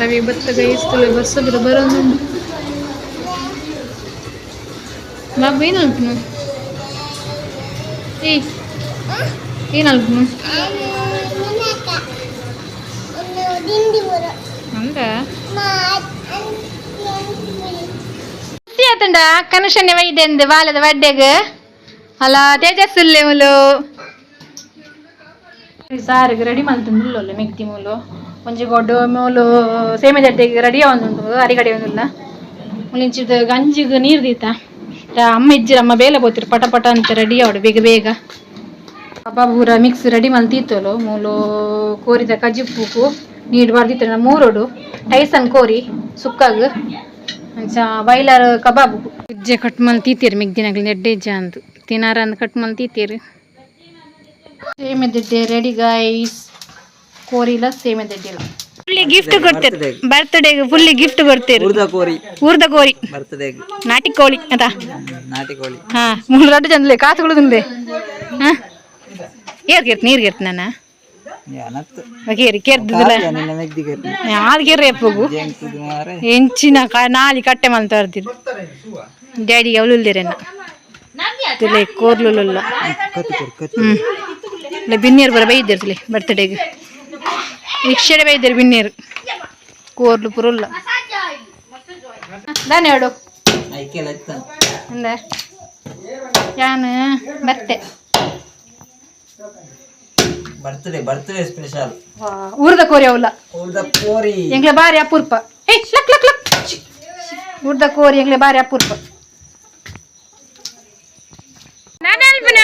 ರವಿ ಬತ್ತಗ ಇಸ್ತುಲೆ ಬರ್ಸ ಬರ ಬರೊಂದುಂಡು. ಬಾಬು ಏನು ಅಲ್ಪನು? ಏಯ್, ಏನು ಅಲ್ಪನು? ಅಂದ ಆತಂಡ ಕನುಷನೆ ವೈದೆಂದು ಬಾಲದ ಬಡ್ಡೆಗ್ ಅಲ್ಲ ತೇಜಸ್ಸುಲ್ಲೆ ಮುಲು ಸಾರಿಗೆ ರೆಡಿ ಮಲ್ತುಂಡುಲ್ಲೊಲ್ಲೆ ಮೆಗ್ದಿ ಮೂಲು ಒಂಜಿ ಗೊಡ್ಡು ಮೂಲು ಸೇಮೆ ದಡ್ಡೆಗ್ ರೆಡಿ ಆವೊಂದುಂಡು. ಅರಿಗಡೆ ಒಂದುಲ್ಲ ಮುಲಿಂಚಿದ ಗಂಜಿಗ್ ನೀರು ದೀತ. ಅಮ್ಮ ಇಜ್ಜಿರ, ಅಮ್ಮ ಬೇಲೆ ಪೋತಿರು. ಪಟ ಪಟ ಅಂತ ರೆಡಿ ಆವಡು ಬೇಗ ಬೇಗ. ಕಬಾಬ್ ಪೂರ ಮಿಕ್ಸ್ ರೆಡಿ ಮಲ್ತೀತೋಲು. ಮೂಲು ಕೋರಿದ ಕಜಿಪ್ಪುಕು ನೀರು ಬರ್ದಿತ್ತ ಮೂರೋಡು ಟೈಸನ್ ಕೋರಿ ಸುಕ್ಕಾಗ್ ಅಂಚ ಬೈಲರ್ ಕಬಾಬ್ ಇಜ್ಜೆ ಕಟ್ ಮಲ್ತೀತೀರು. ಮಿಗ್ದಿನಗ್ಲು ನೆಡ್ಡೆ ಇಜ್ಜ ಅಂದು ತಿನಾರ ಅಂದ್ ಕಟ್ ಮಲ್ತೀತೀರು. ಸೇಮೆದಿಡ್ಡೆ ರೆಡಿ ಗಾಯ್ಸ್. ಕೋರಿಲ ಸೇಮೆದಿಡ್ಡಿಲ್ಲ. ಫುಲ್ಲಿ ಗಿಫ್ಟ್ ಕೊಡ್ತೇವೆ, ಬರ್ತ್ಡೇಗೆ ಫುಲ್ಲಿ ಗಿಫ್ಟ್ ಕೊಡ್ತೇವೆ. ಊರ್ದ ಕೋರಿ. ಊರ್ದ ಕೋರಿ. ಬರ್ತ್ಡೇ. ನಾಟಿ ಕೋಳಿ ಅದ. ನಾಟಿ ಕೋಳಿ. ಹಾ, ಮೂರು ದೊಡ್ಡ ಚಂದಲೆ ಕಾಸುಗಳು ತಿಂದೆ. ಹಾ, ಏರ್ ಕೇರ್ತ ನೀರು ಕೇರ್ತ ನಾನು. ಏನತ್ತು? ಕೇರಿ ಕೇರ್ದಿಲ್ಲ. ನಿನ್ನ ಮೆಗ್ದಿ ಕೇರ್ತಿ. ಆಲ್ ಕೇರ್ರೆ ಪೋಗು. ಜಂಕ್ದು ಮಾರೆ. ಎಂಚಿನ ನಾಲಿ ಕಟ್ಟೆ ಮಲ್ತ ಬರ್ದಿರು. ಡ್ಯಾಡಿಗೆ ಅವಳು ಇಲ್ದಿರೆನ್ನ ತುಲೆ ಕೋರ್ಲುಲ್ಲ. ಕತ್ತು ಕೊರು ಕತ್ತು. ಹ್ಮ್ ಇಲ್ಲ, ಬಿನ್ನೀರು ಬರ ಬೈದಿರ್ತಲೆ ಬರ್ತ್ಡೇಗೆ. ಇಕ್ಷಡೆ ಬೈದಿರು ಬಿನ್ನೀರು ಕೋರ್ಲು ಪುರುಲ್ಲ ದಾನೆ ಹೇಳು. ಐಕೆಲ್ಲ ಇತ್ತ. ಅಂದ ಯಾನು ಬರ್ತೆ. Birthday birthday special. ಊರ್ದ ಕೋರಿ ಅವಲ್ಲ. ಊರ್ದ ಕೋರಿ. ಎಂಗ್ಲೆ ಬಾರಿ ಅಪೂರ್ಪ. ಏಯ್, ಲಕ್ ಲಕ್ ಲಕ್. ಊರ್ದ ಕೋರಿ ಎಂಗ್ಲೆ ಬಾರಿ ಅಪೂರ್ಪ. ನಾನು ಅಲ್ಪನ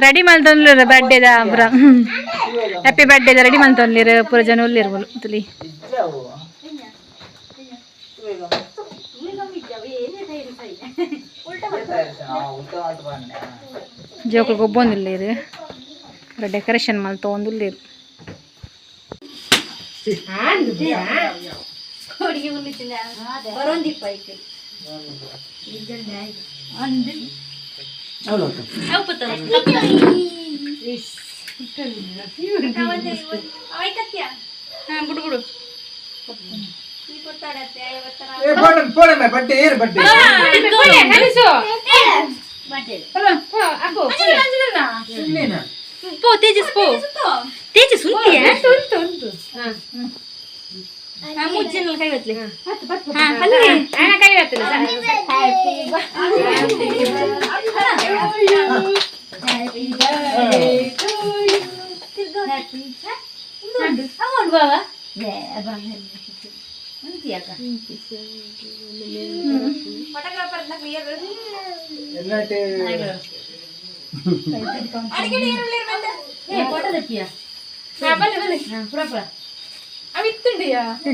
ರೆಡಿ ಮಲ್ತೊಂದ್ಲಿರ ಬರ್ಡೇದ ಪುರ. ಹ್ಯಾಪಿ ಬರ್ಡೇದ ರೆಡಿ ಮಲ್ತೊಂದ್ಲಿರ ಪೂರ ಜನ ಉಲ್ಲಿರ್ಬೋದು ತುಲಿ. ಜೋಕುಲು ಗೊಬ್ಬೊಂದುಲ್ಲೇರು, ಡೆಕೋರೇಷನ್ ಮಲ್ತೊಂದುಲ್ಲೇರು. ಬಿಡು ಬಿಡು. ಬಡ್ಡೆ ಏರು ಬಡ್ಡೆ. ಪೋ ತೇಜಸ್, ಪೋ ತೇಜಸ್. ಉಂಟಿಯಾ?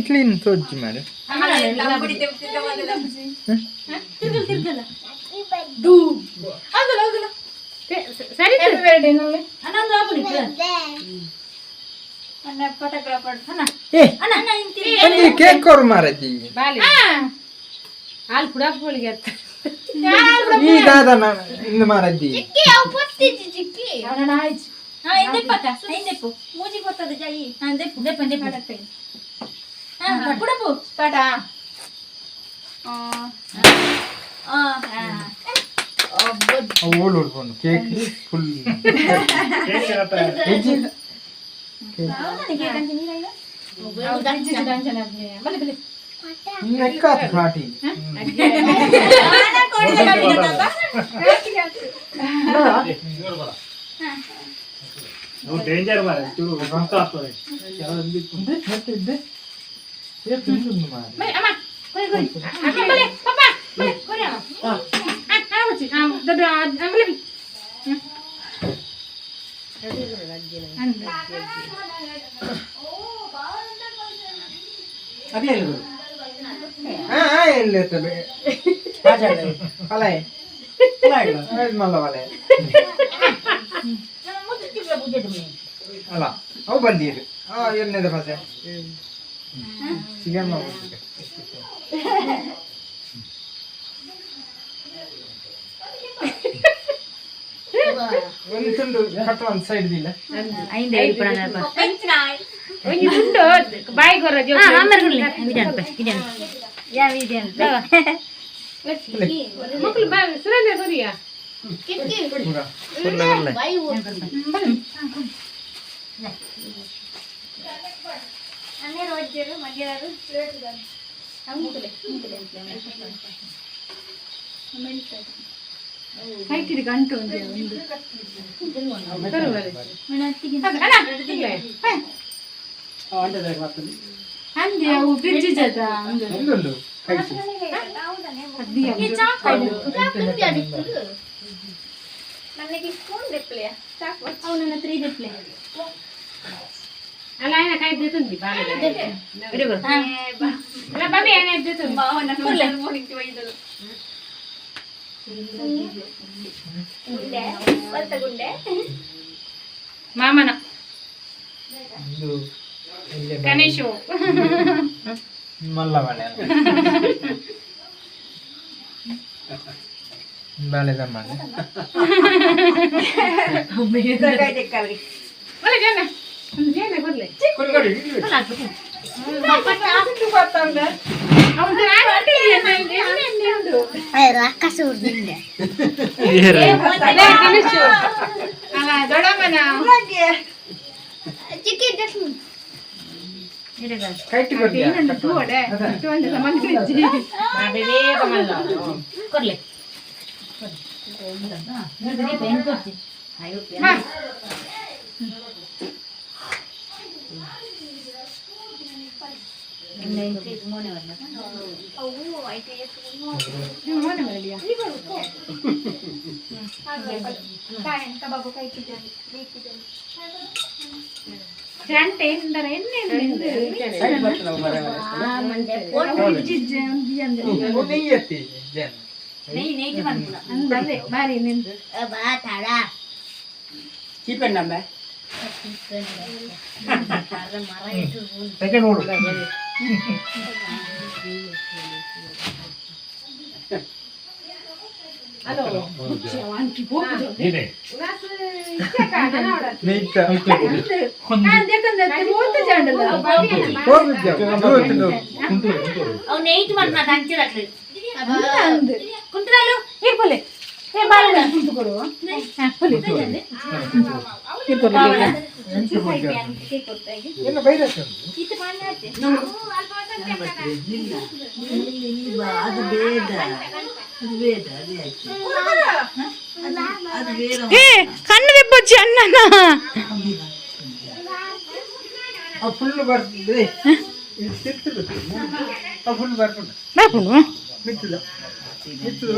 ಕ್ಲೀನ್ ಸೋಜ್ಜಿ ಮಾರೆ. ಸರಿ. ಏ, ಒಂಜಿ ಕೇಕ್ ಕೊರು ಮಾರತಿ. ಈ ದಾದ ಇಂದು ಮಾರದ್ದಿ. ಓಲ್ ಉಡ್ಕೊಂಡು ಕೇಕ್ ಫುಲ್. ಲೆಕ್ಕ ಫ್ಲಾಟಿ. ಡೇಂಜರ್ ಮಾರೆ, ಚೂರು ರಕ್ತ ಆಗ್ತದೆ. ಇದ್ದೆ ತಿಂದು ಮಾರೆ. ಹಾ ಹಾ, ಎಲ್ಲಿ ಇರ್ತದೆ? ಅಲೈ ಮಲ್ಲ ವಲೆ ಅಲ್ಲ, ಅವು ಬಂದಿರು. ಆ ಎಣ್ಣೆದ ಫಸೆ ಚಿಕನ್. ಒಂದು ತುಂಡು ಕಟ್ ಒಂದು ಸೈಡ್ ದಿಲ್ಲ. ಒಂಜಿ ತುಂಡು ಬಾಯಿ ಕೊರ. ಮಕ್ಕಳು ಬಾ, ಸುರೇಂದ್ರ ಕೊರಿಯಾ. ಗಂಟು ಒಂದು. ಅಂದೆ ಅವು ಫ್ರಿಡ್ಜ್ ಜದ. ಒಂದುಂಡು ಕೈಸಿ. ಅಲ್ಲ, ఆయన ಕೈ ತುಂಬಿ ಅಲ್ಲ ಬಾಬಿ, ఆయన ತುಂಬಿ. ಮಾಮನ. ಇದು ಇಲ್ಲೇ. ಗಣೇಶು. ಮಲ್ಲ ಬಾಳೆ, ಬಾಳೆದ ಮನೆ. ಒಳ್ಳೆ ಜನ ಜನ ಕೊಡ್ಲೆ. ಅವ್ನು ಗಣೇಶು ಅಲ್ಲ, ದೊಡ್ಡಮ್ಮನ. ಕೈಟಿ ಕೊಡ್ಲಿಯಾ? ಕೊರ್ಲೆ. ಮಾ. ಮೋನೆ ಬರಲಿಯಾ? ಗಂಟೆ ಎಂದರ ಎಣ್ಣೆ. ಸೈಡ್ ಬರ್ತದ ಮರೆ. ನೆಯ್ಯಿ ಎತ್ತಿ ಜನ. ಅಂದೆ ಬಾರಿ ನಿಂದು. ಚೀಪೆಂಡ್ ನಂಬೆ. ಸೆಕೆಂಡ್ ನೋಡು. ನೆಯ್ತ. ಹೋಗಿದ್ದೆ. ಅವ್ನು ಏಟ್ ಮಾಡ್ನ ಅಂಚಿರಕ್ಲು ಕುಂಟ್ರಲು. ಇರ್ಪೊಲೆ ಏ ಬಾಳ ಕುಂತು ಕೊಡು. ಪೊಲೆ ಇರ್ಪೊಲೆ. ಏನು ವೈರಸ್ ಉಂಟು? ಏ ಕಣ್ಣು ದೆಪ್ಪೊಚ್ಚಿ ಅಣ್ಣನ. ಆ ಫುಲ್ ಬರ್ತದೆ, ಇದು ತಿರ್ತು ಬಿಟ್ಟು ಆ ಫುಲ್ ಬರ್ಪುಂಡು. ಬರ್ಪುಂಡು. ಮಿತ್ತದ ಮಿತ್ತದ.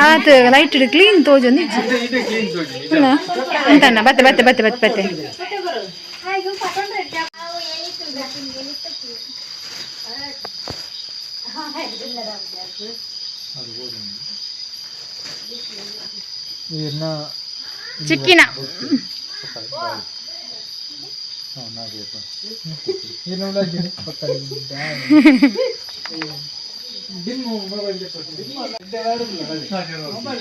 ಆತು ಲೈಟ್ ಕ್ಲೀನ್ ತೋಜೊಂದು. ಇದು ಇದು ಕ್ಲೀನ್ ತೋಜಿ. ಅಂತಣ್ಣ, ಬತ್ತೆ ಬತ್ತೆ ಬತ್ತೆ ಬತ್ತೆ ಬತ್ತೆ. ಇದನ್ನ ಚಿಕ್ಕಿನ. ಏನು ಡಿಮ್ಮು ಮೊಬೈಲ್. Dim mobile.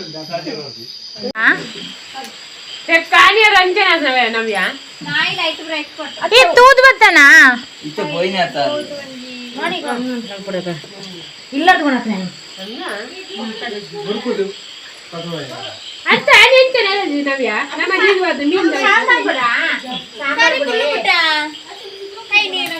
ಏ ತೂದು ಬತ್ತಾನ. ಇಲ್ಲದ ಗುಣಕ್ಕೆ. ಹುಡುಕುದು. ಕೈ ನೀರ.